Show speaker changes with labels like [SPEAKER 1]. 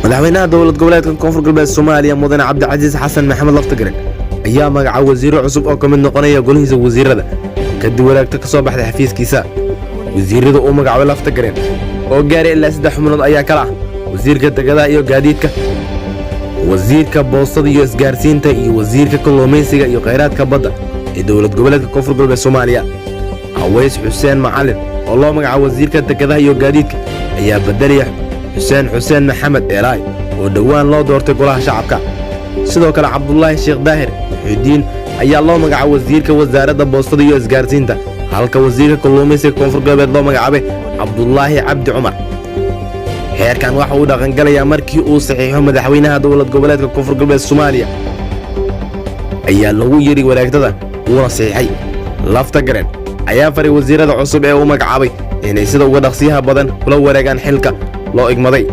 [SPEAKER 1] Madaxweynaha Dowlad Goboleedka Koonfur Galbeed Soomaaliya, Mudane Cabdicasiis Xasan Maxamed Laftagaren, ayaa magacaabay wasiiro cusub oo ka mid noqonaya golihiisa wasiirada, kadib wareegto ka soo baxday xafiiskiisa. Wasiirada uu magacaabay Laftagaren oo gaaray ilaa saddex xubnood ayaa kala ah wasiirka dekedaha iyo gaadiidka, wasiirka boostada iyo isgaarsiinta iyo wasiirka kalluumaysiga iyo khayraadka badda ee Dowlad Goboleedka Koonfur Galbeed Soomaaliya. Aweys Xuseen Macalin oo loo magacaabo wasiirka dekedaha iyo gaadiidka ayaa bedelaya Xuseen Xuseen Maxamed Eelaay oo dhowaan loo doortay Golaha Shacabka. Sidoo kale, Cabdulaahi Sheekh Daahir Muxiudiin ayaa loo magacaabay wasiirka Wasaaradda Boostada iyo Isgaarsiinta, halka wasiirka kalluumaysiga Koonfur Galbeed loo magacaabay Cabdulaahi Cabdi Cumar. Xeerkan waxa uu dhaqangalayaa markii uu saxiixo madaxweynaha Dowlad Goboleedka Koonfur Galbeed Soomaaliya, ayaa lagu yidhi wareegtada, wuuna saxiixay. Laftagaren ayaa faray wasiirada cusub ee uu magacaabay inay sida uga dhaqsiyaha badan kula wareegaan xilka loo igmaday.